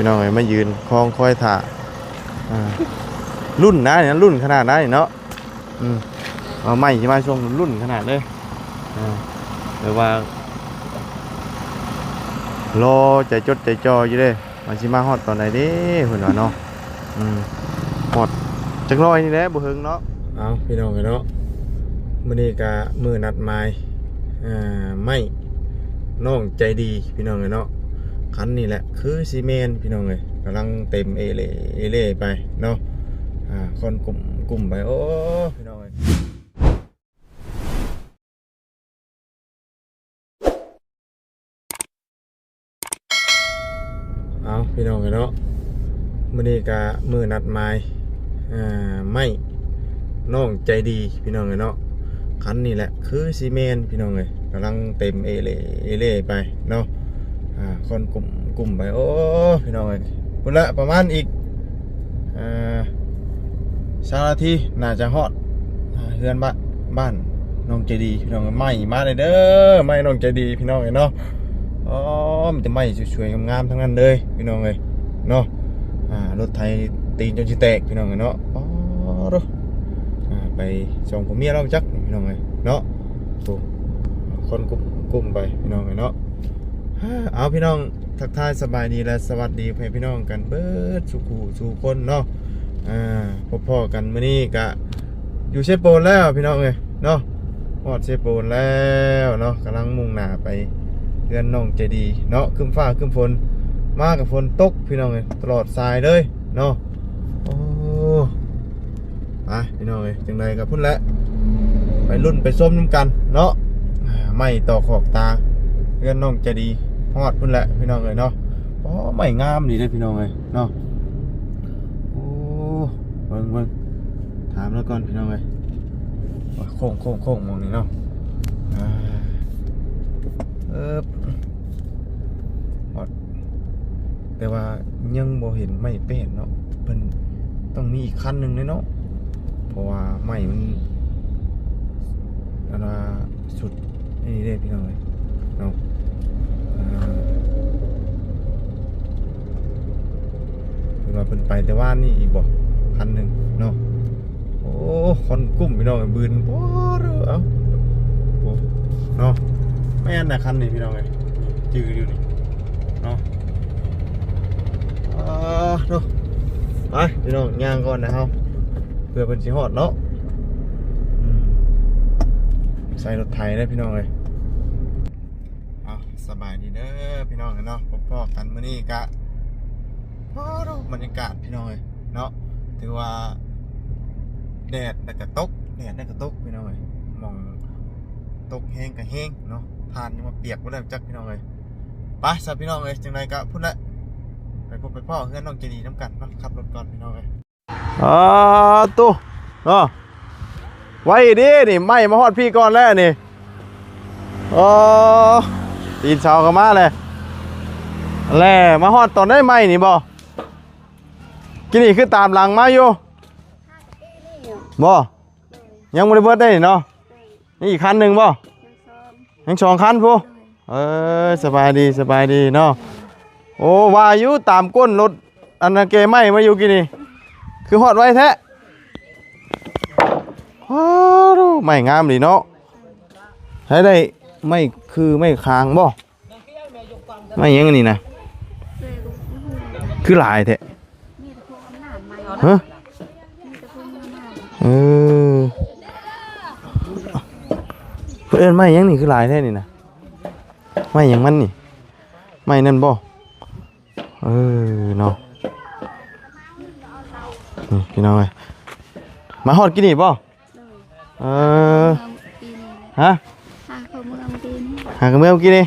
ພີ່ນ້ອງເອີຍ ມາຢືນຄອງຄອຍຖ້າ ອ່າ ລຸ້ນນະ ລຸ້ນຂະໜາດໃດເນາະ. ອືມ ເອົາໄມ້ຊິມາສົ່ງ ລຸ້ນຂະໜາດເລີຍ. ອ່າ ແຕ່ວ່າລໍໃຈຈົດໃຈຈ່ອຢູ່ເດ້ ວ່າຊິມາຮອດຕອນໃດເດ້ ເພິ່ນວ່າເນາະ. ອືມ ຮອດຈັກໜ້ອຍນີ້ແຫຼະ ບໍ່ເຫິງເນາະ. ເອົາ ພີ່ນ້ອງເອີຍເນາະ ມື້ນີ້ກະມື້ນັດໝາຍ ອ່າ ໄມ້ນ້ອງໃຈດີ ພີ່ນ້ອງເອີຍເນາະ. ຄັນນີ້ແຫຼະຄືຊິແມ່ນ ພີ່ນ້ອງເອີຍ ກຳລັງເຕັມເອເລ່ເອເລ່ໄປເນາະ. ອ່າ ຄົນກຸ້ມກຸ້ມໄປ ໂອ້ ພີ່ນ້ອງເອີຍ. ເອົາ ພີ່ນ້ອງເອີຍເນາະ ມື້ນີ້ກະມື້ນັດໝາຍ ອ່າ ໄມ້ນ້ອງໃຈດີ ພີ່ນ້ອງເອີຍເນາະ. ຄັນນີ້ແຫຼະຄືຊິແມ່ນ ພີ່ນ້ອງເອີຍ ກຳລັງເຕັມເອເລ່ເອເລ່ໄປເນາະ. ອ່າ ຄົນກຸ້ມກຸ້ມໄປ ໂອ້ ພີ່ນ້ອງເອີຍ ພຸ້ນລະ ປະມານອີກ ເອີ ຊາວນາທີ ໜ້າຈະຮອດ ອ່າ ເຮືອນບ້ານ ບ້ານນ້ອງໃຈດີ ພີ່ນ້ອງ. ໄມ້ມາແລ້ວເດີ ໄມ້ນ້ອງໃຈດີ ພີ່ນ້ອງເອີຍເນາະ. ອໍ ມີແຕ່ໄມ້ສວຍໆງາມໆທັງນັ້ນເລີຍ ພີ່ນ້ອງເອີຍເນາະ. ອ່າ ລົດໄຖຕີນຈົນຊິແຕກ ພີ່ນ້ອງເອີຍເນາະ. ອໍ ອ່າ ໄປສອງຜົວເມຍລາວຈັກ ພີ່ນ້ອງເອີຍເນາະ. ໂອ້ ຄົນກຸ້ມ ກຸ້ມໄປ ພີ່ນ້ອງເອີຍເນາະ. ເອົາ ພີ່ນ້ອງ ທັກທາຍສະບາຍດີ ແລະ ສະຫວັດດີພໍ່ແມ່ພີ່ນ້ອງກັນເບິດສູ່ຜູ້ສູ່ຄົນເນາະ. ອ່າ ພົບພໍ້ກັນມື້ນີ້ກະຢູ່ເຊໂປນແລ້ວ ພີ່ນ້ອງເອີຍເນາະ. ຮອດເຊໂປນແລ້ວເນາະ ກຳລັງມຸ່ງໜ້າໄປເຮືອນນ້ອງໃຈດີເນາະ. ຄຶ້ມຟ້າຄຶ້ມຝົນ ມາກະຝົນຕົກ ພີ່ນ້ອງເອີຍ ຕະຫຼອດສາຍເລີຍເນາະ. ໂອ້ ໄປ ພີ່ນ້ອງເອີຍ ຈັ່ງໃດກໍພຸ້ນແຫຼະ ໄປລຸ້ນໄປຊົມນຳກັນເນາະ. ອ່າ ໄມ້ຕໍ່ຂອບຕາເຮືອນນ້ອງໃຈດີ ຮອດພຸ້ນແຫຼະ ພີ່ນ້ອງເອີຍເນາະ. ອໍ ໄມ້ງາມດີເດ້ ພີ່ນ້ອງເອີຍເນາະ. ໂອ້ ເບິ່ງ ເບິ່ງ ຖາມລາວກ່ອນ ພີ່ນ້ອງເອີຍ. ໂອ້ຍ ໂຄ້ງໆໆໝ່ອງນີ້ເນາະ. ອ່າ ເອີບ ຮອດ ແຕ່ວ່າຍັງບໍ່ເຫັນໄມ້ແປ້ນເນາະ. ເພິ່ນຕ້ອງມີອີກຄັນໜຶ່ງແນ່ເນາະ ເພາະວ່າໄມ້ມັນ ອັນວ່າ ສຸດນີ້ເດ້ ພີ່ນ້ອງເອີຍເນາະ. ອ່າ ເພິ່ນວ່າເພິ່ນໄປແຕ່ວານນີ້ອີກບໍ່ ຄັນໜຶ່ງເນາະ. ໂອ້ ຄົນກຸ້ມ ພີ່ນ້ອງເອີຍ ບືນ ໂອ້ ເອົາ ໂອ້ ເນາະ. ແມ່ນນະ ຄັນນີ້ ພີ່ນ້ອງເອີຍ ຈື່ຢູ່ນີ້ເນາະ. ອ່າ ໂທ້ ໄປ ພີ່ນ້ອງ ຍ່າງກ່ອນນະເຮົາ ເພື່ອເພິ່ນຊິຮອດເນາະ. ອືມ ໃສ່ລົດໄຖເດ້ ພີ່ນ້ອງເອີຍ. ເອົາ ສະບາຍດີເດີ ພີ່ນ້ອງເນາະ ພົບພໍ້ກັນມື້ນີ້ກະ ໂອ້ ບັນຍາກາດ ພີ່ນ້ອງເອີຍເນາະ ຖືວ່າແດດແລ້ວກະຕົກ ແດດແລ້ວກະຕົກ ພີ່ນ້ອງເອີຍ. ໝ່ອງຕົກແຮງກະແຮງເນາະ ຜ່ານຍັງມາປຽກບໍ່ໄດ້ຈັກ ພີ່ນ້ອງເອີຍ. ໄປຊະ ພີ່ນ້ອງເອີຍ ຈັ່ງໃດກະພຸ້ນແຫຼະ ໄປພົບໄປພໍ້ເຮືອນນ້ອງໃຈດີນຳກັນເນາະ. ຂັບລົດກ່ອນ ພີ່ນ້ອງເອີຍ. ອ່າ ໂຕເນາະ ໄວເດ້ນີ້ ໄມ້ມາຮອດພີ້ກ່ອນແລ້ວນີ້. ອໍ ຕີນເສົາກໍມາແລ້ວ ແລ້ວມາຮອດຕອນໃດໄມ້ນີ້ບໍ່? ກີ້ນີ້ຄືຕາມຫຼັງມາຢູ່ບໍ່? ຍັງບໍ່ໄດ້ເບິດໄດ໋ນີ້ເນາະ. ນີ້ອີກຄັນໜຶ່ງບໍ່? ຍັງສອງຄັນພຸ້ນ. ເອີ ສະບາຍດີ ສະບາຍດີເນາະ. ໂອ້ ວ່າຢູ່ຕາມກົ້ນລົດ ອັນນັ້ນແກ່ໄມ້ມາຢູ່ກີ້ນີ້ ຄືຮອດໄວແທ້. ໂອ້ ໄມ້ງາມດີເນາະ. ໃຊ້ໄດ້ໄມ້ຄືໄມ້ຄາງບໍ່? ໄມ້ຫຍັງອັນນີ້ນະ? ຄືຫຼາຍແທ້? ຮະ? ເອີ ເພິ່ນເອີ້ນໄມ້ຫຍັງນີ້ ຄືຫຼາຍແທ້ນີ້ນະ? ໄມ້ຫຍັງມັນນີ້? ໄມ້ນັ້ນບໍ່? ເອີເນາະ ນີ້ພີ່ນ້ອງເອີຍ ມາຮອດກີ້ນີ້ບໍ່? ໂດຍ ເອີ ເມືອງປີນີ້ແຫຼະ ຮະ? ຫາເຂົ້າເມືອງປີນີ້ ຫາເຂົ້າເມືອງກີ້ນີ້ ໂດຍ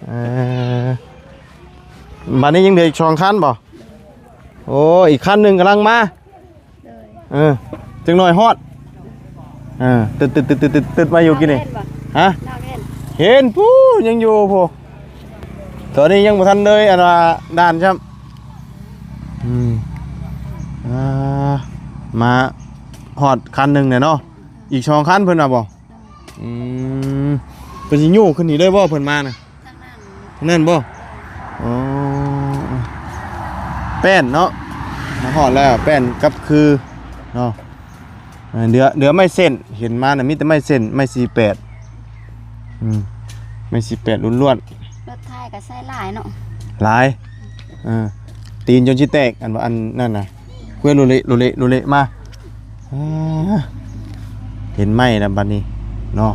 ເອີ ບາດນີ້ຍັງເຫຼືອອີກສອງຄັນບໍ່? ໂດຍ ໂອ້ ອີກຄັນໜຶ່ງກຳລັງມາ ໂດຍ ເອີ ຈັກໜ້ອຍຮອດ ເອີ ຕຶດໆໆໆໆ ມາຢູ່ກີ້ນີ້ ຮະ? ເຫັນພຸ້ນ ຍັງຢູ່ພຸ້ນ ຕອນນີ້ຍັງບໍ່ທັນເລີຍ ອັນວ່າດ່ານຊ້ຳ ອືມ ອ່າ ມາຮອດຄັນໜຶ່ງແລ້ວເນາະ ອີກສອງຄັນເພິ່ນວ່າບໍ່? ອືມ ເພິ່ນຊິຍູ້ຂຶ້ນນີ້ເລີຍບໍ່ ເພິ່ນມານະ? ທາງນັ້ນ ທາງນັ້ນບໍ່? ອໍ ອໍ ແປ້ນເນາະ ມາຮອດແລ້ວ ແປ້ນກັບຄືເນາະ. ເອີ ເຫຼືອ ເຫຼືອໄມ້ເສັ້ນ ເຫັນມານະມີແຕ່ໄມ້ເສັ້ນ ໄມ້ສີ່ແປດ ອືມ ໄມ້ສີ່ແປດລ້ວນໆ. ລົດໄຖກໍໃຊ້ຫຼາຍເນາະ ຫຼາຍ ເອີ ຕີນຈົນຊິແຕກ ອັນວ່າອັນນັ້ນນະ ເວໂລເລະໂລເລະໂລເລະມາ. ອ່າ ເຫັນໄມ້ແລ້ວບັດນີ້ເນາະ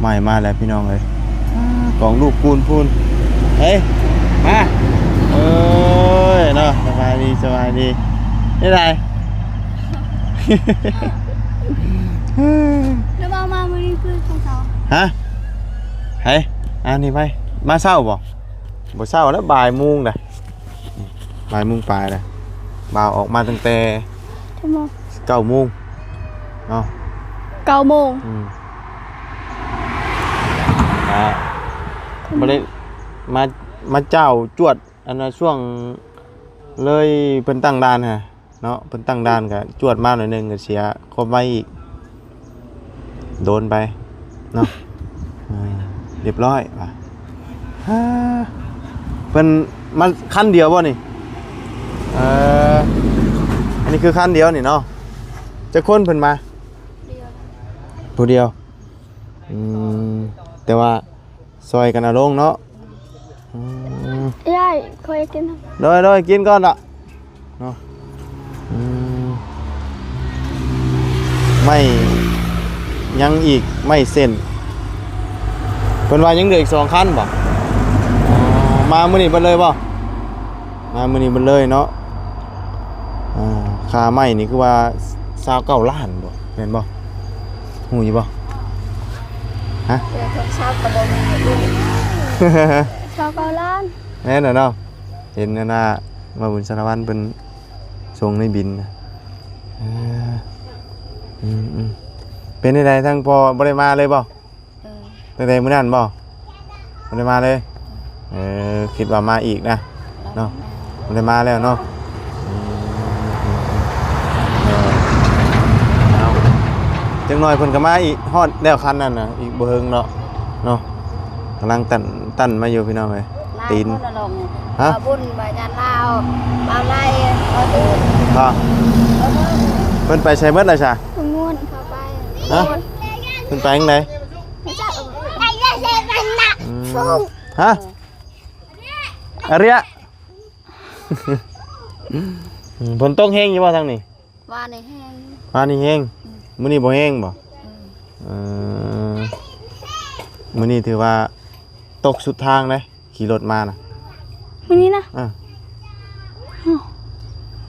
ໄມ້ມາແລ້ວພີ່ນ້ອງເອີຍ ອ່າ ກອງລູກປູນພຸ້ນ ເອີຍ ມາ ເອີຍເນາະ ສະບາຍດີ ສະບາຍດີ ເຮັດໃດ? ແລ້ວເວົ້າມາມື້ນີ້ຄືຂອງເຂົາ ຮະ? ໃຜ? ອັນນີ້ໃຜ? ມາເຊົ້າບໍ່? ບໍ່ເຊົ້າແລ້ວ ບ່າຍໂມງແລ້ວ ບ່າຍໂມງປາຍແລ້ວ ບ່າວອອກມາຕັ້ງແຕ່ ຈັກໂມງ? ເກົ້າໂມງເນາະ ເກົ້າໂມງ ອືມ ອ່າ ບໍ່ໄດ້ມາ ມາເຈົ້າຈວດ ອັນນ່າ ຊ່ວງເລີຍເພິ່ນຕັ້ງດ່ານຫັ້ນ ເນາະ ເພິ່ນຕັ້ງດ່ານກໍຈວດມາໜ້ອຍໜຶ່ງ ກໍເສຍຄວາມໄວອີກ ໂດນໄປເນາະ ເອີ ຮຽບຮ້ອຍວ່າ ເພິ່ນມາຄັນດຽວບໍ່ນີ້? ເອີ ອັນນີ້ຄືຄັນດຽວນີ້ເນາະ ຈັກຄົນເພິ່ນມາ? ຜູ້ດຽວ ຜູ້ດຽວ ອືມ ແຕ່ວ່າ ຊ່ອຍກັນເອົາລົງເນາະ ອືມ ເອື້ອຍ ຂ້ອຍກິນ ໂດຍ ໂດຍ ກິນກ່ອນລະເນາະ ອືມ ໄມ້ ຍັງອີກ ໄມ້ເສັ້ນ ເພິ່ນວ່າຍັງເຫຼືອອີກສອງຄັນບໍ່? ມາມື້ນີ້ເບິດເລີຍບໍ່? ມາມື້ນີ້ເບິດເລີຍເນາະ ອ່າ ຄ່າໄມ້ນີ້ຄືວ່າຊາວເກົ້າລ້ານບໍ່ ແມ່ນບໍ່? ຮູ້ຢູ່ບໍ່? ຮະ? ເອີ ໂທລະສັບກໍບໍ່ມີ ຊາວເກົ້າລ້ານ ແມ່ນແຫຼະເນາະ ເຫັນອັນນ່າ ວ່າບຸນສາລະວັນເພິ່ນສົ່ງໃນບິນນະ ເອີ ອືມໆ ເປັນຈັ່ງໃດ ທາງພໍ່ບໍ່ໄດ້ມາເລີຍບໍ່? ເອີ ຕັ້ງແຕ່ມື້ນັ້ນບໍ່? ບໍ່ໄດ້ມາເລີຍ ເອີ ຄິດວ່າມາອີກນະເນາະ ບໍ່ໄດ້ມາແລ້ວເນາະ ອືມ ເອີ ເອົາ ຈັກໜ່ອຍເພິ່ນກໍມາອີກ ຮອດແລ້ວຄັນນັ້ນນະ ອີກບໍ່ເຖິງເນາະ ເນາະ ກຳລັງຕັ້ນ ຕັ້ນມາຢູ່ພີ່ນ້ອງເອີຍ ຕີນ ຮະ? ບຸນ ບາຍານລາວ ບາໄລ ບາຕື່ນ ຮະ? ເພິ່ນໄປໃສເບິດລະຊະ? ເພິ່ນມ່ວນ ເຂົາໄປ ຮະ? ເພິ່ນໄປທາງໃດ? ອືມ ຮະ? ອາເຣຍ ຝົນຕົກແຮງຢູ່ບໍ່ທາງນີ້? ວານນີ້ແຮງ ວານນີ້ແຮງ ອືມ ມື້ນີ້ບໍ່ແຮງບໍ່? ອືມ ເອີ ມື້ນີ້ຖືວ່າຕົກສຸດທາງເດ້ ຂີ່ລົດມານະ ມື້ນີ້ນະ ອ່າ ອ້າວ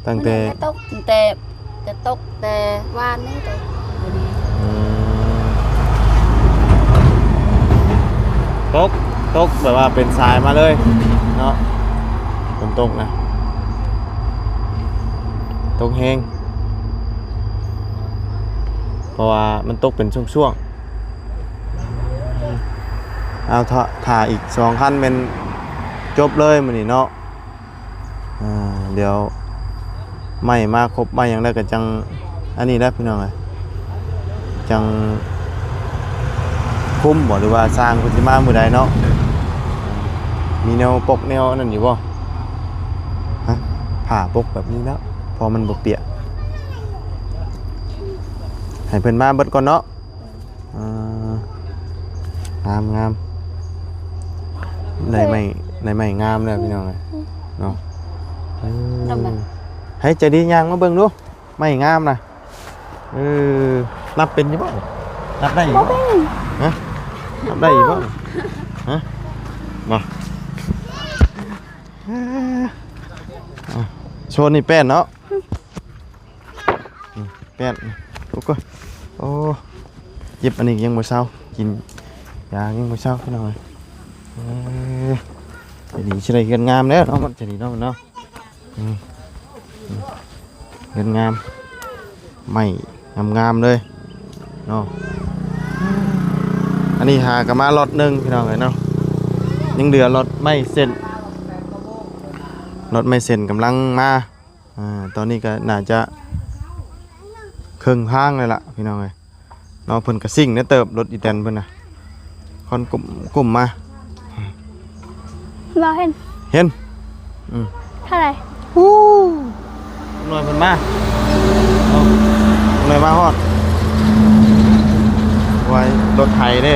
ຕັ້ງແຕ່ ມື້ນີ້ກໍຕົກ ຕັ້ງແຕ່ ຈະຕົກແຕ່ວານນີ້ຕົກ ມື້ນີ້ ອືມ ຕົກ ຕົກແບບວ່າເປັນສາຍມາເລີຍເນາະ ຝົນຕົກນະ ຕົກແຮງ ເພາະວ່າມັນຕົກເປັນຊ່ວງໆ ເອົາ ຖ້າ ຖ້າອີກສອງຄັນແມ່ນຈົບເລີຍມື້ນີ້ເນາະ ອ່າ ດຽວໄມ້ມາຄົບ ໄມ້ຫຍັງແລ້ວກໍຈັ່ງ ອັນນີ້ແຫຼະພີ່ນ້ອງເອີຍ ຈັ່ງຄຸມບໍ່ ຫຼືວ່າຊ່າງເພິ່ນຊິມາມື້ໃດເນາະ ມີແນວປົກແນວອັນນັ້ນຢູ່ບໍ່? ຮະ? ຜ້າປົກແບບນີ້ແລ້ວ ພໍມັນບໍ່ປຽກ ໃຫ້ເພິ່ນມາເບິດກ່ອນເນາະ ອ່າ ງາມໆ ໄດ້ໄມ້ ໄດ້ໄມ້ງາມແລ້ວພີ່ນ້ອງເອີຍເນາະ ເອີ ໃຫ້ໃຈດີຍ່າງມາເບິ່ງດູ ໄມ້ງາມນະ ເອີ ນັບເປັນຢູ່ບໍ່? ນັບໄດ້ຢູ່ບໍ່? ຮະ? ນັບໄດ້ຢູ່ບໍ່? ຮະ? ບໍ່ ອ່າ ໂຊນນີ້ແປ້ນເນາະ ອືມ ແປ້ນ ໂອ້ໂກ ໂອ້ ເຈັບອັນນີ້ຍັງບໍ່ເຊົາ ກິນຢາຍັງບໍ່ເຊົາພີ່ນ້ອງເອີຍ ເອີ ຈະດີ ຊິໄດ້ເຮືອນງາມແລ້ວເນາະ ມັນຈະດີເນາະ ເນາະ ອືມ ອືມ ເຮືອນງາມ ໄມ້ງາມໆເລີຍເນາະ ອັນນີ້ຫາກໍມາລັອດໜຶ່ງພີ່ນ້ອງເອີຍເນາະ ຍັງເຫຼືອລັອດໄມ້ເສັ້ນ ລັອດໄມ້ເສັ້ນກຳລັງມາ ອ່າ ຕອນນີ້ກໍໜ້າຈະເຄິ່ງທາງແລ້ວລະພີ່ນ້ອງເອີຍເນາະ ເພິ່ນກໍຊິງແດ່ເຕີບ ລົດອີແຕນເພິ່ນນະ ຄອນກົ້ມ ກົ້ມມາ ບໍ່ເຫັນ ເຫັນ ອືມ ເທົ່າໃດ? ປູ້ ໜ່ວຍເພິ່ນມາເນາະ ໜ່ວຍມາຮອດ. ໂອ້ຍ ລົດໄຖເດ້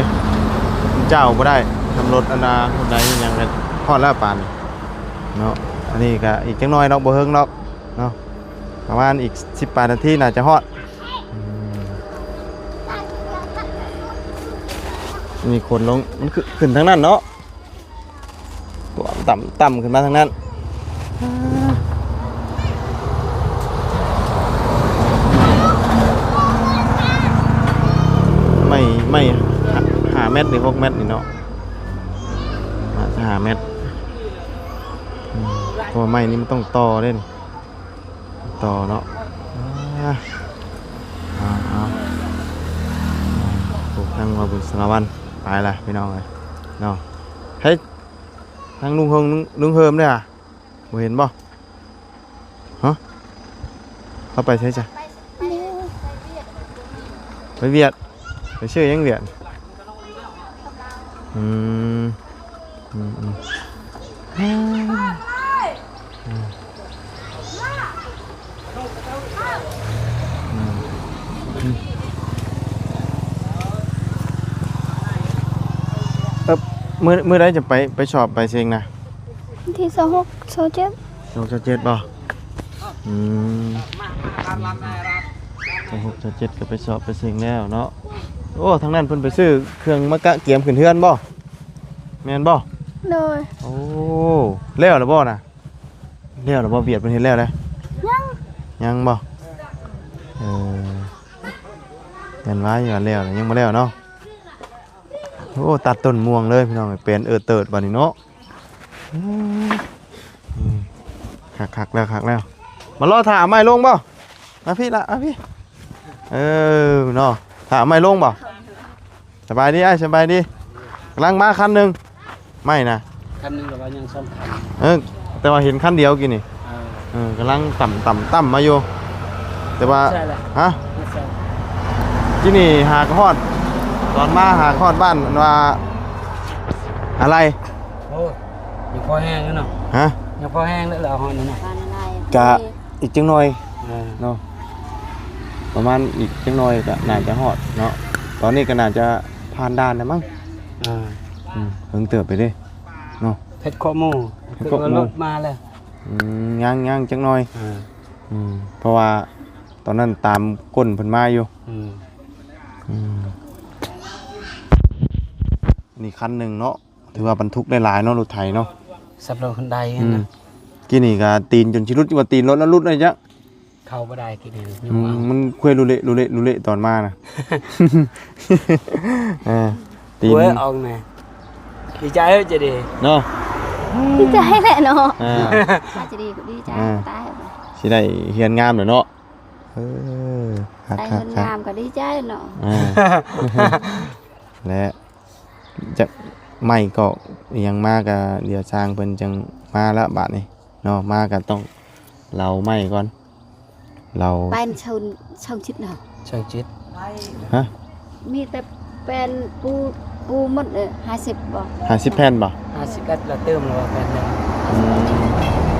ມັນເຈົ້າບໍ່ໄດ້ ທຳລົດອັນນາ ຄົນໃດຫຍັງກໍຮອດແລ້ວປານນີ້ເນາະ. ອັນນີ້ກໍອີກຈັກໜ່ອຍດອກ ບໍ່ເຮິງດອກເນາະ ປະມານອີກສິບປາຍນາທີໜ້າຈະຮອດ. ອືມ ນີ້ຂົນລົງ ມັນຂຶ້ນ ຂຶ້ນທາງນັ້ນເນາະ. ຕົວຕ່ຳໆ ຂຶ້ນມາທາງນັ້ນ. ໄມ້ ໄມ້ຫ້າແມັດ ຫຼື ຫົກແມັດນີ້ເນາະ ຫ້າແມັດ. ອືມ ເພາະວ່າໄມ້ນີ້ມັນຕ້ອງຕໍ່ເດ້ນີ້ ຕໍ່ເນາະ. ອາ ເອົາ ເອົາ ໂອ້ ທາງວ່າບຸນສາລະວັນ ໄປລະພີ່ນ້ອງເອີຍເນາະ. ເຮີ້ຍ ທາງລຸງເຮີມ ລຸງເຮີມເດ້ຫະ ບໍ່ເຫັນບໍ່? ຮະ ເຂົາໄປໃສຈ້ະ? ໄປວຽກ ໄປຊື້ຫຍັງວຽກ? ອືມ ອືມ ອືມ ອືມ ອືມ ເອີ ມື້ ມື້ໃດຈະໄປ ໄປສອບໄປເສັງນະ? ວັນທີຊາວຫົກ ຊາວເຈັດ ຊາວຫົກ ຊາວເຈັດບໍ່? ອືມ ຊາວຫົກ ຊາວເຈັດ ກໍໄປສອບໄປເສັງແລ້ວເນາະ. ໂອ້ ທາງນັ້ນເພິ່ນໄປຊື້ເຄື່ອງມາກະກຽມຂຶ້ນເຮືອນບໍ່? ແມ່ນບໍ່? ໂດຍ. ໂອ້ ແລ້ວລະບໍ່ນະ? ແລ້ວລະບໍ່? ວຽກເພິ່ນເຮັດແລ້ວແລ້ວ? ຍັງ ຍັງບໍ່? ເອີ ແມ່ນວ່າ ວ່າແລ້ວ ຍັງບໍ່ແລ້ວເນາະ. ໂອ້ ຕັດຕົ້ນມ່ວງເລີຍພີ່ນ້ອງ ແປນເອີເຕີດບາດນີ້ເນາະ. ອືມ ຄັກໆ ແລ້ວ ຄັກແລ້ວ. ມາລໍຖ້າເອົາໄມ້ລົງບໍ່? ມາພີ້ລະ ມາພີ້. ເອີ ເນາະ ຖ້າເອົາໄມ້ລົງບໍ່? ສະບາຍດີອ້າຍ ສະບາຍດີ. ກຳລັງມາຄັນໜຶ່ງ ໄມ້ນະ ຄັນໜຶ່ງ ແຕ່ວ່າຍັງສອງຄັນ. ເອີ ແຕ່ວ່າເຫັນຄັນດຽວກີ້ນີ້. ເອີ ເອີ ກຳລັງຕ່ຳໆ ຕ່ຳມາຢູ່ ແຕ່ວ່າ ໃຊ່ລະ ຮະ ໃຊ່ ກີ້ນີ້ຫາກໍຮອດ ຕອນມາຫາກໍຮອດບ້ານ ອັນວ່າອາໄລ. ໂອ້ຍ ຍັງພໍແຮງຢູ່ເນາະ. ຮະ ຍັງພໍແຮງເລີຍ ເອົາຮອດນີ້ນະ ກະອີກຈັກໜ່ອຍ ເອີ ເນາະ ປະມານອີກຈັກໜ່ອຍກໍໜ້າຈະຮອດເນາະ. ຕອນນີ້ກໍໜ້າຈະຜ່ານດ່ານແລ້ວມັ້ງ. ເອີ ອືມ ເຫິງເຕີບໄປເດ້ເນາະ ເພັດເຄາະໝູ່ ເພັດເຄາະໝູ່ ເພິ່ນວ່າລົດມາແລ້ວ. ອືມ ຍັງ ຍັງຈັກໜ່ອຍ. ເອີ ອືມ ເພາະວ່າຕອນນັ້ນຕາມກົ້ນເພິ່ນມາຢູ່. ອືມ ອືມ ນີ້ຄັນໜຶ່ງເນາະ ຖືວ່າບັນທຸກໄດ້ຫຼາຍເນາະ ລົດໄຖເນາະ ສຳລັບຄົນໃດ. ອືມ ຫັ້ນນະ ກີ້ນີ້ກໍຕີນຈົນຊິຫຼຸດ ວ່າຕີນລົດແລ້ວຫຼຸດໄດ້ຈັກ ເຂົ້າບໍ່ໄດ້ກີ້ນີ້. ອືມ ມັນເຄວລຸເລລຸເລລຸເລຕອນມານະ. ເອີ ຕີນ ໂອ້ຍ ອອກແນ່ ດີໃຈເອີຍ ຈະດີເນາະ ດີໃຈແຫຼະເນາະ. ເອີ ຈະດີກໍດີໃຈ ເອີ ຕາຍ ຊິໄດ້ເຮືອນງາມແລ້ວເນາະ. ເອີ ຄັກໆ ໄດ້ເຮືອນງາມກໍດີໃຈເນາະ. ເອີ ແລະ ຈັກໄມ້ກໍອີ່ຫຍັງມາ ກໍດຽວຊ່າງເພິ່ນຈັ່ງມາລະບາດນີ້ເນາະ. ມາກໍຕ້ອງເຫຼົາໄມ້ກ່ອນ ເຫຼົາ ແປນເຊີງ ເຊີງຈິດເນາະ ເຊີງຈິດ. ຮະ ມີແຕ່ແປນປູ ປູໝົດເອີ ຫ້າສິບບໍ່? ຫ້າສິບແຜ່ນບໍ່? ຫ້າສິບເອັດ ລະຕື່ມລະວ່າແຜ່ນໜຶ່ງ. ອືມ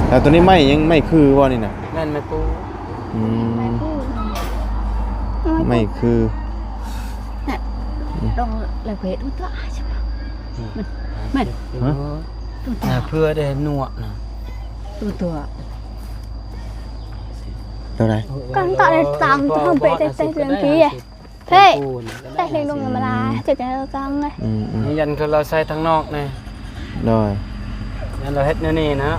ແລ້ວໂຕນີ້ໄມ້ຫຍັງ ໄມ້ຄືບໍ່ນີ້ນະ? ແມ່ນ ໄມ້ປູ. ອືມ ໄມ້ຄື ນະ ອືມ ລອງແລ້ວເຮັດຕົວ ມັນ ມັນ ຮະ ເພື່ອໄດ້ນົວະນະ ຕົວ ຕົວ ຕົວໃດ? ກັນຕະໄດ້ຕາມເຮົາໄປແຕ່ ແຕ່ເລື່ອງທີ່ ເພ ແຕ່ເຮັດລົງມາລາ ຈະໄດ້ຕາມເລີຍ. ອືມໆ ຍັນຄືລາວໃສ່ທາງນອກແນ່. ໂດຍ ແມ່ນລາວເຮັດແນວນີ້ນະ.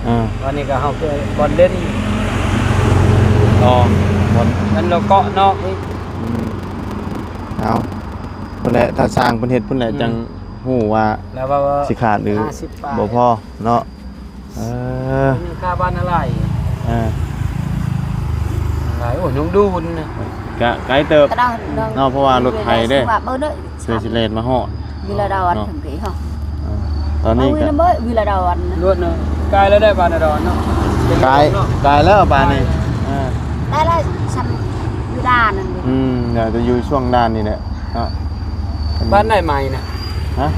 ອ່າ ວັນນີ້ກໍເຮົາຄືບ່ອນເຫຼັ້ນ ອໍ ບ່ອນ ແມ່ນລາວເກາະນອກອີກ. ອືມ ເອົາ ພຸ້ນແຫຼະ ຖ້າຊ່າງເພິ່ນເຮັດພຸ້ນແຫຼະ ອືມ ຈັ່ງຮູ້ວ່າ ແລ້ວວ່າ ຊິຂາດ ຫຼື ຫ້າສິບປາຍ ບໍ່ພໍເນາະ. ເອີ ມີຄ່າບ້ານອາໄລ. ເອີ ອາໄລ ໂອ້ ນ້ອງດູນນະ ກະໄກເຕີບເນາະ ເພາະວ່າລົດໄຖເດ້ ເພື່ອຊິແລ່ນມາຮອດ ວິລະດອນ ເນາະ ເອີ ຕອນນີ້ກໍ ວິລະດອນ ລວດເນາະ ກາຍແລ້ວໄດ້ບ້ານອາດອນເນາະ ກາຍ ກາຍແລ້ວບ້ານນີ້. ເອີ ໄດ້ແລ້ວ ຊ່ຳຢູ່ດ່ານນັ້ນ. ອືມ ດຽວຈະຢູ່ຊ່ວງດ່ານນີ້ແຫຼະເນາະ. ບ້ານໃດໃໝ່ນະ? ຮະ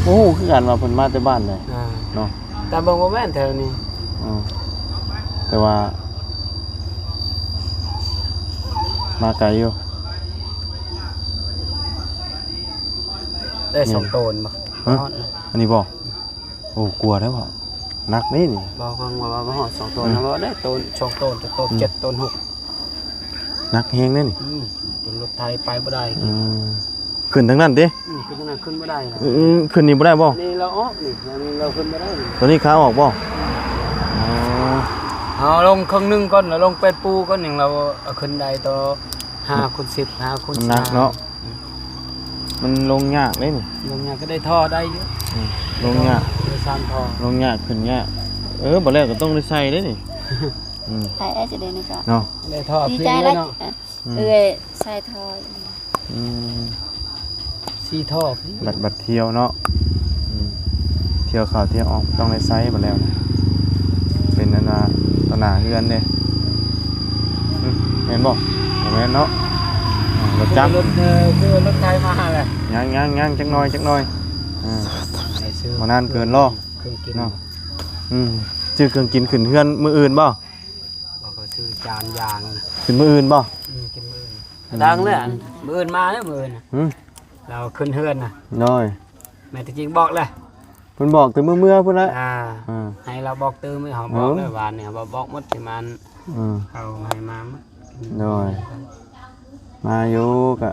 ບໍ່ຮູ້ຄືກັນວ່າເພິ່ນມາແຕ່ບ້ານໃດ ອ່າ ເນາະ. ຕາມເບິ່ງບໍ່ແມ່ນແຖວນີ້. ອືມ ແຕ່ວ່າມາໄກຢູ່. ໄດ້ສອງໂຕນບໍ່? ຮະ? ອັນນີ້ບໍ່? ໂອ້ ກວ່າແລ້ວບໍ່? ໜັກເດ້ນີ້. ບໍ່ ເພິ່ນວ່າບໍ່ຮອດສອງໂຕນ ອືມ ນະ ບໍ່ໄດ້ໂຕນ ສອງໂຕນ ໂຕນ ອືມ ເຈັດ ໂຕນຫົກ. ໜັກແຮງເດ້ນີ້. ອືມ ຈົນລົດໄຖໄປບໍ່ໄດ້. ອືມ ຂຶ້ນທາງນັ້ນຕິ? ອືມ ຂຶ້ນທາງນັ້ນຂຶ້ນບໍ່ໄດ້ນະ. ອືມ ຂຶ້ນນີ້ບໍ່ໄດ້ບໍ່? ນີ້ລາວອອກນີ້ ອັນນີ້ລາວຂຶ້ນບໍ່ໄດ້ນີ້. ຕົວນີ້ຂາອອກບໍ່? ອໍ ເຮົາລົງເຄິ່ງໜຶ່ງກ່ອນ ແລ້ວລົງແປດປູກ່ອນ ຫຍັງລາວເອົາຂຶ້ນໄດ້ຕໍ່ ຫ້າ ອືມ ຄູນສິບ ຫ້າ ຄູນ ມັນໜັກເນາະ. ອືມ ມັນລົງຍາກເດ້ນີ້. ລົງຍາກ ກໍໄດ້ທໍ່ໄດ້ຢູ່. ອືມ ລົງຍາກ ໄດ້ສາມທໍ່. ລົງຍາກ ຂຶ້ນຍາກ. ເອີ ບໍ່ແລ້ວກໍຕ້ອງໄດ້ໃສ່ເດ້ນີ້. ອືມ ໃສ່ໄດ້ຈະໄດ້ນີ້ກໍເນາະ ໄດ້ທໍ່ ດີໃຈແລ້ວເນາະ. ອືມ ເອື້ອຍໃສ່ທໍ່. ອືມ ສີ່ທໍ່ ບັດ ບັດທ່ຽວເນາະ. ອືມ ທ່ຽວເຂົ້າທ່ຽວອອກ ຕ້ອງໄດ້ໃສ່ບັດແລ້ວນະ. ເປັນອັນວ່າຕໍ່ໜ້າເຮືອນເດ້. ອືມ ແມ່ນບໍ່? ບໍ່ແມ່ນເນາະ. ອ່າ ລົດຈັກ ລົດ ເອີ ຄືລົດໄຖມາແຫຼະ. ຍັງໆໆ ຈັກໜ່ອຍ ຈັກໜ່ອຍ. ອ່າ ບໍ່ນານເກີນລໍ ເຄື່ອງກິນເນາະ. ອືມ ຊື້ເຄື່ອງກິນຂຶ້ນເຮືອນມື້ອື່ນບໍ່? ບໍ່ ກໍຊື້ຈານຢາງນະ. ຂຶ້ນມື້ອື່ນບໍ່? ອືມ ຂຶ້ນມື້ອື່ນ. ອືມ ດັງແລ້ວ ມື້ອື່ນມາແລ້ວ ມື້ອື່ນນະ. ຫືມ ລາວຂຶ້ນເຮືອນນະ. ໂດຍ ແມ່ນແຕ່ຈິງບອກແຫຼະ ເພິ່ນບອກແຕ່ມື້ເມືອພຸ້ນແຫຼະ. ອ່າ ອ່າ ໃຫ້ລາວບອກຕື່ມ ເຮົາບອກແລ້ວ ເອີ ວານນີ້ເຮົາບອກໝົດ ທີ່ມັນ ເອີ ເຂົາໃຫ້ມາໝົດ. ໂດຍ ມາຢູ່ ກະ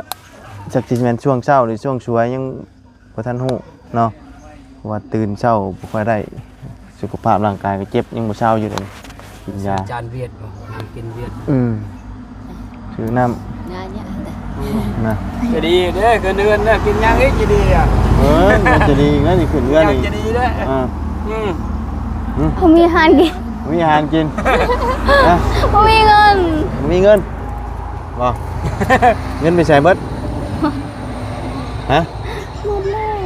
ຈັກຊິແມ່ນຊ່ວງເຊົ້າ ຫຼື ຊ່ວງສວຍ ຍັງ ບໍ່ທັນຮູ້ເນາະ ເພາະວ່າຕື່ນເຊົ້າບໍ່ຄ່ອຍໄດ້ ສຸຂະພາບຮ່າງກາຍກໍເຈັບ ຍັງບໍ່ເຊົາຢູ່ເດ. ກິນຢາ ຊື້ຈານຫວຽດບໍ່? ກິນຫວຽດ. ອືມ ຊື້ນ້ຳ ນະ ຈະດີເດ້ ຂຶ້ນເຮືອນນະ ກິນຫຍັງອີກຈະດີອ່ະ. ເອີ ຈະດີອີກແລ້ວນີ້ ຂຶ້ນເຮືອນນີ້ ຈະດີເດ້. ອ່າ ອືມ ບໍ່ມີອາຫານກິນ ບໍ່ມີອາຫານກິນ. ຮະ ບໍ່ມີເງິນ ບໍ່ມີເງິນບໍ່? ເງິນໄປໃສເບິດ? ຮະ ໝົດແລ້ວ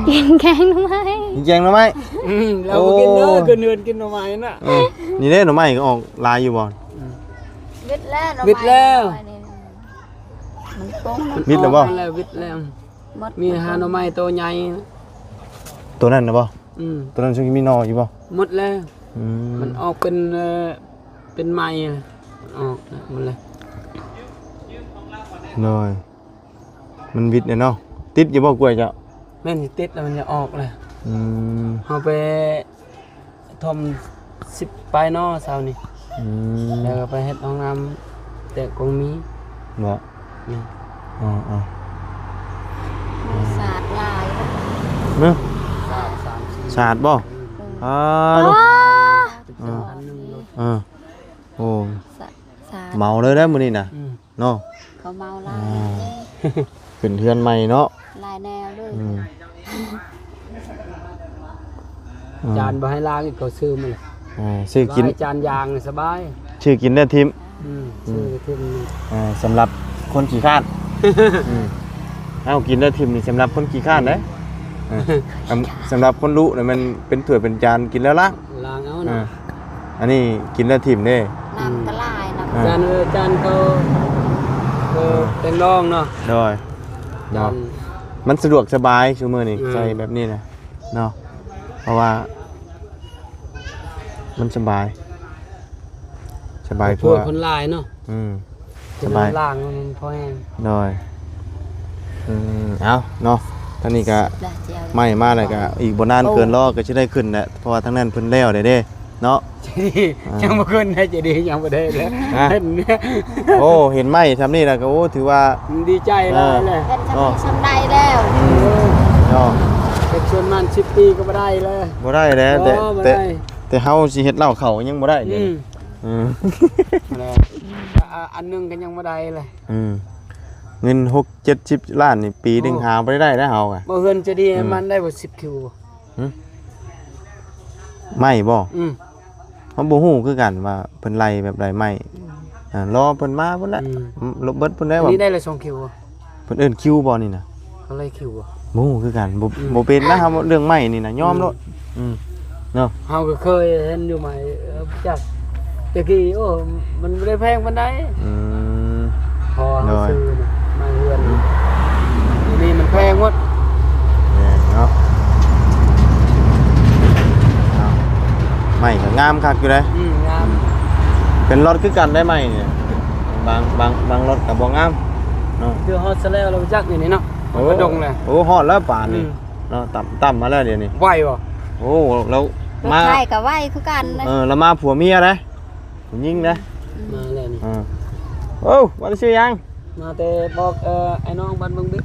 ກິນແກງໜໍ່ໄມ້ ກິນແກງໜໍ່ໄມ້. ອືມ ລາວບໍ່ກິນເດີ ໂອ້ ຂຶ້ນເຮືອນກິນໜໍ່ໄມ້ນະ. ເອີ ນີ້ເດ້ ໜໍ່ໄມ້ກໍອອກຫຼາຍຢູ່ບໍ່? ອືມ ວິດແລ້ວ ວິດແລ້ວ ມັນປົງ ມັນ ວິດແລ້ວບໍ່? ອອກມາແລ້ວ ວິດແລ້ວ ໝົດ ມີຫາໜໍ່ໄມ້ໂຕໃຫຍ່ ໂຕນັ້ນນະບໍ່? ອືມ ໂຕນັ້ນຊິມີໜໍ່ຢູ່ບໍ່? ໝົດແລ້ວ. ອືມ ມັນອອກເປັນ ເອີ ເປັນໄມ້ ອອກໝົດແລ້ວ. ໂດຍ ມັນວິດແລ້ວເນາະ. ຕິດຢູ່ບໍ່ກ້ວຍເຈົ້າ? ແມ່ນ ຕິດແລ້ວມັນຈະອອກແລ້ວ. ອືມ ເຮົາໄປຖົມສິບປາຍໜໍ່ເຊົ້ານີ້. ອືມ ແລ້ວກໍໄປເຮັດຫ້ອງນ້ຳແຕ່ກົງມີ. ບໍ່? ອືມ ອໍໆ ສາດຫຼາຍເນາະ. ສາດ ສາດບໍ່? ອືມ ອາ ໂດ ເອີ ໂອ້ ສາດ ເມົາເລີຍເດ້ມື້ນີ້ນະ. ອືມ ເນາະ ເຂົາເມົາຫຼາຍ ອ່າ ຂຶ້ນເຮືອນໃໝ່ເນາະ ຫຼາຍແນວເລີຍ. ອືມ ອືມ ຈານບໍ່ໃຫ້ລ້າງອີກ ເຂົາຊື້ມາເລີຍ. ອ່າ ຊື້ກິນ ສະບາຍ ຈານຢາງສະບາຍ ຊື້ກິນໄດ້ຖິ້ມ. ອືມ ອືມ ຊື້ຖິ້ມ. ອ່າ ສຳລັບຄົນຂີ້ຄ້ານ. ອືມ ເອົາ ກິນໄດ້ຖິ້ມນີ້ສຳລັບຄົນຂີ້ຄ້ານເດ້. ເອີ ສຳລັບຄົນລຸນີ້ແມ່ນເປັນຖ້ວຍເປັນຈານກິນແລ້ວລ້າງ. ລ້າງເອົາເນາະ. ອ່າ ອັນນີ້ກິນແລ້ວຖິ້ມເດ້. ນ້ຳກໍຫຼາຍເນາະ. ອ່າ ຈານ ເອີ ຈານເຂົາ ເອີ ອ່າ ແຕ່ງດອງເນາະ. ໂດຍ ເນາະ ມັນສະດວກສະບາຍຊຸມື້ນີ້. ອືມ ໃສ່ແບບນີ້ນະເນາະ ເພາະວ່າມັນສະບາຍ ສະບາຍກວ່າ ຄົນຫຼາຍເນາະ. ອືມ ສະບາຍ ລ້າງມັນພໍແຮງ. ໂດຍ ອືມ ເອົາເນາະ ທາງນີ້ກະໄໝ້ມາແລ້ວກະ ອີກບໍ່ນານເກີນລໍກໍຊິໄດ້ຂຶ້ນແຫຼະ ເພາະວ່າທາງນັ້ນເພິ່ນແລ້ວແລ້ວເດ້ເນາະ. ເຈດີ ອ່າ ຍັງບໍ່ຂຶ້ນນະ ເຈດີຍັງບໍ່ໄດ້ເລີຍ. ຮະ ໂອ້ ເຫັນໄມ້ຊ່ຳນີ້ແລ້ວກໍ ໂອ້ ຖືວ່າດີໃຈຫຼາຍແລ້ວ ເປັນຊ່ຳນີ້ຊ່ຳໃດແລ້ວ. ອືມ ເນາະ ເປັນສ່ວນມັນສິບປີກໍບໍ່ໄດ້ເລີຍ ບໍ່ໄດ້ແລ້ວ. ແຕ່ ແຕ່ເຮົາຊິເຮັດເຫຼົ້າເຂົ້າຍັງບໍ່ໄດ້ເລີຍ. ອືມ ເອີ ອັນໜຶ່ງກໍຍັງບໍ່ໄດ້ເລີຍ. ອືມ ເງິນຫົກເຈັດສິບລ້ານນີ້ ປີໜຶ່ງ ໂອ້ ຫາບໍ່ໄດ້ໄດ໋ເຮົາກະ. ບໍ່ ເຮືອນຈະດີ ອືມ ມັນໄດ້ບໍ່ ສິບຄິວບໍ່? ຫຶ ໄມ້ບໍ່? ອືມ ເຮົາບໍ່ຮູ້ຄືກັນວ່າເພິ່ນໄລ່ແບບໃດໄມ້. ອ່າ ລໍເພິ່ນມາພຸ້ນແຫຼະ. ອືມ ລົບເບິດພຸ້ນແຫຼະ. ອັນນີ້ໄດ້ລະສອງຄິວບໍ່? ເພິ່ນເອີ້ນຄິວບໍ່ນີ້ນະ? ເຂົາເອີ້ນຄິວບໍ່? ບໍ່ຮູ້ຄືກັນ. ບໍ່ ອືມ ບໍ່ເປັນນະ ເຮົາເລື່ອງໄມ້ນີ້ນະ ຍອມໂລດ. ອືມ ອືມ ເນາະ ເຮົາກໍເຄີຍເຫັນຢູ່ໄມ້ ເອີ ຈັກແຕ່ກີ້ ໂອ້ ມັນບໍ່ໄດ້ແພງປານໃດ. ອືມ ພໍເຮົາ ໂດຍ ຊື້ນະ ໄມ້ເຮືອນນີ້ ນີ້ມັນແພງໝົດ. ແມ່ນເນາະ ເອົາ ໄມ້ກໍ ງາມຄັກຢູ່ເດ້. ອືມ ງາມ. ເປັນລົດຄືກັນໄດ້ໃໝ່ນີ້ ບາງ ບາງ ບາງລົດກໍບໍ່ງາມເນາະ. ຄືຮອດຊະແລ້ວລະຈັກນີ້ເນາະ. ໂອ້ ກະດົງແຫຼະ. ໂອ້ ຮອດແລ້ວປານນີ້ ອືມ ເນາະ. ຕ່ຳ ຕ່ຳມາແລ້ວດຽວນີ້. ໄວບໍ່? ໂອ້ ແລ້ວ ລົດ ມາ ໄຖກໍໄວຄືກັນ. ເອີ ແລ້ວມາຜົວເມຍເດ້ ຜູ້ຍິງເດ້. ອືມ ມາແລ້ວນີ້. ເອີ ໂອ້ ມາແຕ່ຊື່ຫຍັງ? ມາແຕ່ບອກ ເອີ ອ້າຍນ້ອງບ້ານເມືອງບິກ.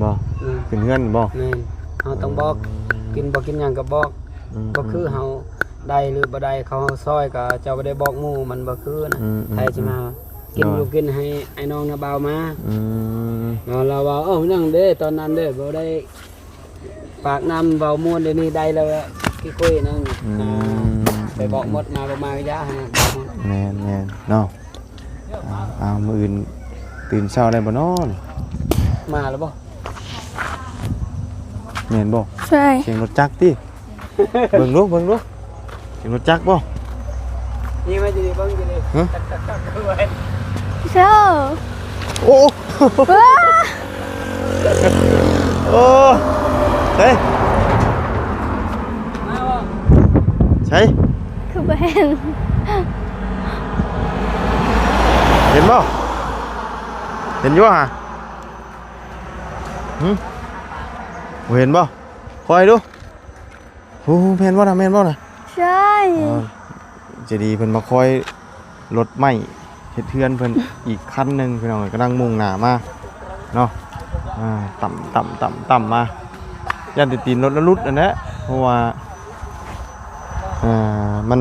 ບໍ່? ອືມ ຂຶ້ນເຮືອນບໍ່? ແມ່ນ. ເຮົາຕ້ອງບອກ ເອີ ກິນບໍ່ກິນຫຍັງກໍບອກ. ອືມ ບໍ່ຄືເຮົາ ໄດ້ຫຼືບໍ່ໄດ້ ເຂົາເຮົາຊ່ອຍກໍເຈົ້າບໍ່ໄດ້ບອກໝູ່ ມັນບໍ່ຄືນະ. ອືມ ໃຜຊິມາ ອືມ ກິນ ໂດຍ ຢູ່ກິນໃຫ້ອ້າຍນ້ອງນະບ່າວມາ. ອືມ ເນາະ ລາວວ່າ ເອີ ນັ້ນເດ້ ຕອນນັ້ນເດ້ ບໍ່ໄດ້ປາກນ້ຳເວົ້າມ່ວນ ດຽວນີ້ໄດ້ແລ້ວ ຂີ້ຄຸຍນັ້ນ. ອືມ ອ່າ ໄປບອກໝົດ ມາບໍ່ມາກໍຢ່າໃຫ້ນະ. ແມ່ນໆ ເນາະ. ອ່າ ເອົາ ມື້ອື່ນຕື່ນເຊົ້າໄດ້ບໍ່ນໍ? ມາແລ້ວບໍ່? ແມ່ນບໍ່? ໃຊ່ ສຽງລົດຈັກຕິ? ເບິ່ງດູ ເບິ່ງດູ ສຽງລົດຈັກບໍ່? ນີ້ມາຢູ່ນີ້ ເບິ່ງຢູ່ນີ້. ຮະ? ໂອ້ ວ້າ ໂອ້ ໃສ ມາບໍ່? ໃສ ຄືບໍ່ເຫັນ? ເຫັນບໍ່? ເຫັນຢູ່ຫະ? ຫຶ? ບໍ່ເຫັນບໍ່? ຄ່ອຍດູ. ໂອ້ ແມ່ນບໍ່ນະ? ແມ່ນບໍ່ນະ? ໃຊ່ ເອີ ໃຈດີເພິ່ນມາຄ່ອຍລົດໃໝ່ເຮັດເຮືອນເພິ່ນອີກຄັນໜຶ່ງ ພີ່ນ້ອງເອີຍ. ກຳລັງມຸ່ງໜ້າມາເນາະ. ອ່າ ຕ່ຳ ຕ່ຳ ຕ່ຳ ຕ່ຳມາ ຢ້ານແຕ່ຕີນລົດລະຫຼຸດນັ້ນແຫຼະ ເພາະວ່າ ອ່າ ມັນ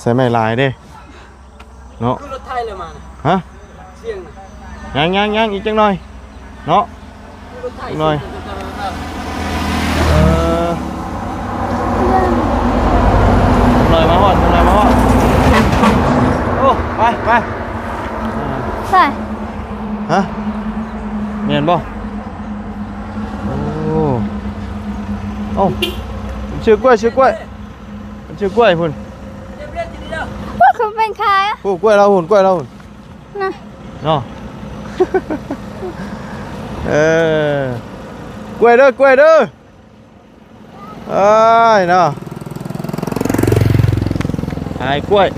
ໃຊ້ໄມ້ຫຼາຍເດ້. ເນາະ ຄືລົດໄຖເລີຍມານະ. ຮະ? ສຽງນະ ຍັງ ຍັງ ຍັງ ອີກຈັກໜ່ອຍເນາະ. ຄືລົດໄຖ ຈັກໜ່ອຍ ສຽງ ເອີ ຈັກໜ່ອຍມາຮອດ ຈັກໜ່ອຍມາຮອດ. ໂອ້ ໄປ ໄປ ໃສ່ ຮະ? ແມ່ນບໍ່? ໂອ້ ເອົ້າ ຊື້ກ້ວຍ ຊື້ກ້ວຍ. ມັນຊື່ກ້ວຍພຸ້ນ ໂອ້ ຄືເປັນຂາຍ ໂອ້ ກ້ວຍລາວພຸ້ນ ກ້ວຍລາວພຸ້ນນະ ເນາະ. ເອີ ກ້ວຍເດີ ກ້ວຍເດີ ເອີຍເນາະ ຂາຍກ້ວຍ.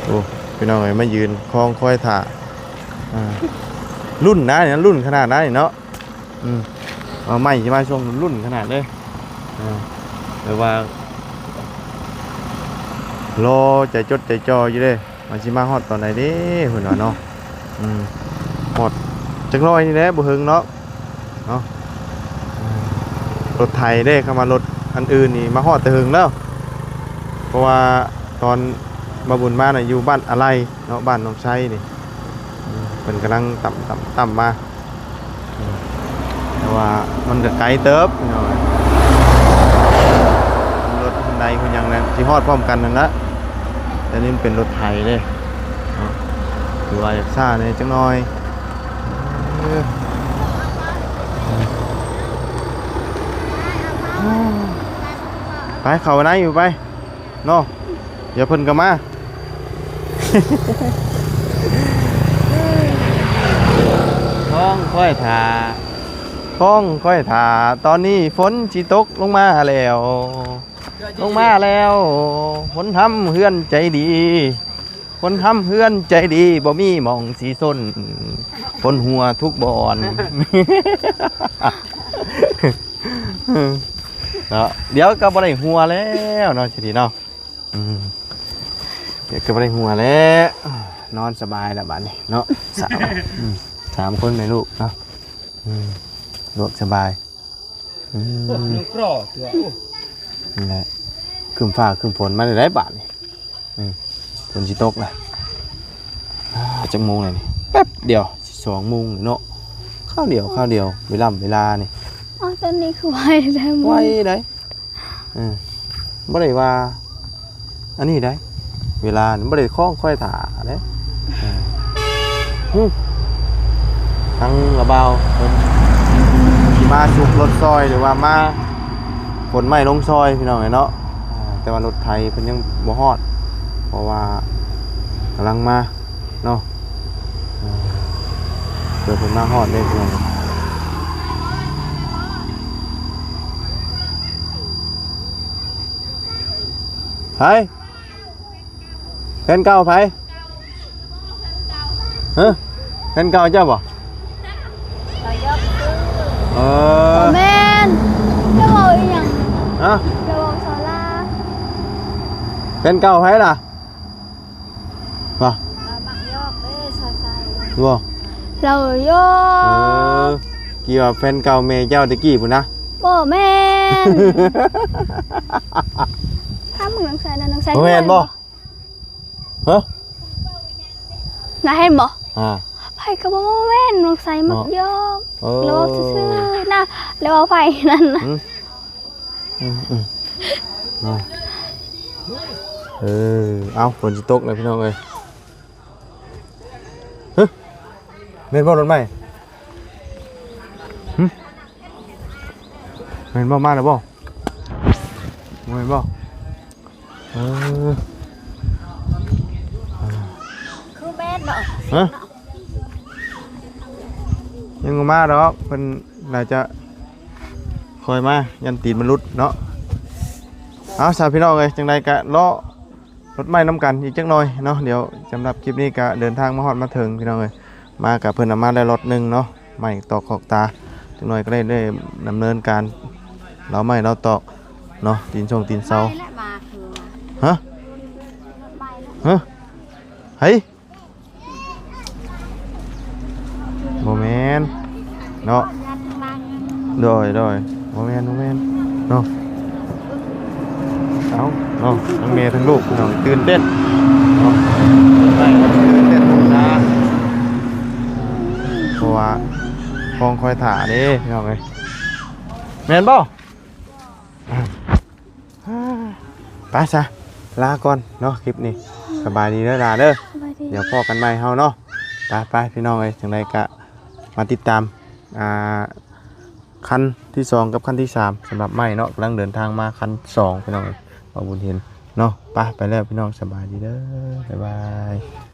ໂອ້ ພີ່ນ້ອງເອີຍ ມາຢືນຄອງຄອຍຖ້າ ອ່າ ລຸ້ນນະນີ້ ລຸ້ນຂະໜາດນັ້ນເນາະ. ອືມ ເອົາໃໝ່ຊິມາຊ່ວງລຸ້ນຂະໜາດເລີຍ. ອ່າ ແຕ່ວ່າລໍໃຈຈົດໃຈຈ່ອຢູ່ເດ້ ວ່າຊິມາຮອດຕອນໃດເດ້ ເພິ່ນວ່າເນາະ. ອືມ ຮອດຈັກໜ້ອຍນີ້ແຫຼະ ບໍ່ເຖິງເນາະ ເນາະ. ລົດໄຖເດ້ ຄັນວ່າລົດອັນອື່ນນີ້ມາຮອດແຕ່ເຫິງແລ້ວ ເພາະວ່າຕອນບ່າວບຸນມານະ ຢູ່ບ້ານອາໄລ ເນາະ ບ້ານໜອງໄຊນີ້. ອືມ ເພິ່ນກຳລັງຕ່ຳ ຕ່ຳ ຕ່ຳມາ. ອືມ ແຕ່ວ່າມັນກໍໄກເຕີບ ພີ່ນ້ອງເອີຍ ລົດຮອນໄດຮອນຫຍັງນັ້ນ ຊິຮອດພ້ອມກັນນັ້ນລະ. ແຕ່ນີ້ມັນເປັນລົດໄຖເດ້ເນາະ ຖືວ່າຢາກຊ້າແດ່ຈັກໜ້ອຍ. ເອີ ໄປເຂົ້າໃນຢູ່ໄປ ເນາະ ດຽວເພິ່ນກໍມາ. ຄອງຄອຍຖ້າ ຄອງຄອຍຖ້າ ຕອນນີ້ຝົນຊິຕົກລົງມາແລ້ວ ລົງມາແລ້ວ. ຄົນທຳເຮືອນໃຈດີ ຄົນທຳເຮືອນໃຈດີ ບໍ່ມີໝ່ອງຊິຊົນ ຝົນຮົ່ວທຸກບ່ອນ ເນາະ. ດຽວກໍບໍ່ໄດ້ຮົ່ວແລ້ວເນາະ ຊິດີເນາະ. ອືມ ດຽວກໍບໍ່ໄດ້ຮົ່ວແລ້ວ ນອນສະບາຍແລ້ວບາດນີ້ເນາະ. ສາມ ອືມ ສາມຄົນແມ່ລູກເນາະ. ອືມ ສະດວກສະບາຍ. ອືມ ໂອ້ ຍັງກຣໍຕົວະ ໂອ້ ນີ້ແຫຼະ ຄຶ້ມຟ້າຄຶ້ມຝົນມາແລ້ວໃດ໋ບາດນີ້. ອືມ ຝົນຊິຕົກແລ້ວ. ອ່າ ຈັກໂມງແລ້ວນີ້? ແປັບດຽວ ສອງໂມງແລ້ວເນາະ. ຄາວດຽວ ຄາວດຽວ ເວລາ ເວລານີ້. ອ້າວ ຕອນນີ້ຄືໄວແທ້ ໄວໃດ໋. ເອີ ບໍ່ໄດ້ວ່າອັນນີ້ໃດ໋ ເວລານີ້ບໍ່ໄດ້ຄອງຄອຍຖ້າເດ້. ເອີ ຫຶ ທາງລະບ່າວເພິ່ນຊິມາຊຸກລົດຊ່ອຍ ຫຼືວ່າມາຂົນໄມ້ລົງຊ່ອຍ ພີ່ນ້ອງເອີຍເນາະ. ອ່າ ແຕ່ວ່າລົດໄຖເພິ່ນຍັງບໍ່ຮອດ ເພາະວ່າກຳລັງມາ ເນາະ. ເອີ ເພື່ອເພິ່ນມາຮອດເດ້ ພີ່ນ້ອງ. ໃຜ? ແຟນເກົ່າໃຜ? ຮະ? ແຟນເກົ່າເຈົ້າບໍ່? ເອີ ບໍ່ແມ່ນ. ເຈົ້າເວົ້າອີ່ຫຍັງ? ຮະ? ເຈົ້າເວົ້າສາລາ. ແຟນເກົ່າໃຜລະ? ວ່າ ເອີ ມັກຢອກເດ້ ຊາຊາ. ບໍ່? ລາວຢອກ. ເອີ ທີ່ວ່າແຟນເກົ່າແມ່ເຈົ້າແຕ່ກີ້ພຸ້ນນະ? ບໍ່ແມ່ນ. ຖາມເບິ່ງນ້ອງຊາຍນະ ນ້ອງຊາຍ ບໍ່ແມ່ນບໍ່? ຮະ? ນາເຫັນບໍ່? ອ່າ ໃຜກໍບໍ່ແມ່ນ ນ້ອງຊາຍມັກຢອກ. ເອີ ລາວເວົ້າຊື່ໆນະ ລາວເວົ້າໃຜນັ້ນນະ. ອືມ ອືມໆ ເນາະ ເອີ ເອົາ ຝົນຊິຕົກແລ້ວພີ່ນ້ອງເອີຍ. ຮະ ແມ່ນບໍ່ລົດໃໝ່? ຫຶ ແມ່ນບໍ່? ມາແລ້ວບໍ່? ບໍ່ແມ່ນບໍ່? ເອີ ຄືແມ່ນເນາະ. ຮະ ຍັງບໍ່ມາດອກ ເພິ່ນໜ້າຈະຄ່ອຍມາ ຢ້ານຕີນມັນຫຼຸດເນາະ. ເອົາຊະພີ່ນ້ອງເອີຍ ຈັ່ງໃດກະເລາະລົດໃໝ່ນຳກັນອີກຈັກໜ່ອຍເນາະ. ດຽວສຳລັບຄລິບນີ້ກະເດີນທາງມາຮອດມາເຖິງພີ່ນ້ອງເອີຍ. ມາກະເພິ່ນເອົາມາແລ້ວລັອດໜຶ່ງເນາະ ໃໝ່ຕອກຂອກຕາ ຈັກໜ່ອຍກໍໄດ້ ໄດ້ດຳເນີນການເລາະໃໝ່ເລາະຕອກເນາະ ຕີນຊົງຕີນເສົາ. ຮະ? ຮະ? ໃຜ? ບໍ່ແມ່ນເນາະ. ໂດຍ ໂດຍ ບໍ່ແມ່ນ ບໍ່ແມ່ນເນາະ. ເອົາເນາະ ທັງແມ່ທັງລູກພີ່ນ້ອງ ຕື່ນເຕັ້ນເນາະ ຕື່ນເຕັ້ນນະ ເພາະວ່າຄອງຄອຍຖ້າເດ້ພີ່ນ້ອງເອີຍ. ແມ່ນບໍ່? ອ່າ ໄປຊະ ລາກ່ອນເນາະ ຄລິບນີ້. ສະບາຍດີເດີຫຼ້າເດີ ສະບາຍດີ ດຽວພໍ້ກັນໃໝ່ເຮົາເນາະ. ໄປໆ ພີ່ນ້ອງເອີຍ ຈັ່ງໃດກະມາຕິດຕາມ ອ່າ ຄັນທີສອງກັບຄັນທີສາມ ສຳລັບໃໝ່ເນາະ ກຳລັງເດີນທາງມາຄັນສອງ ພີ່ນ້ອງເອີຍ ບ່າວບຸນເຫັນເນາະ. ໄປ ໄປແລ້ວພີ່ນ້ອງ ສະບາຍດີເດີ ບາຍບາຍ.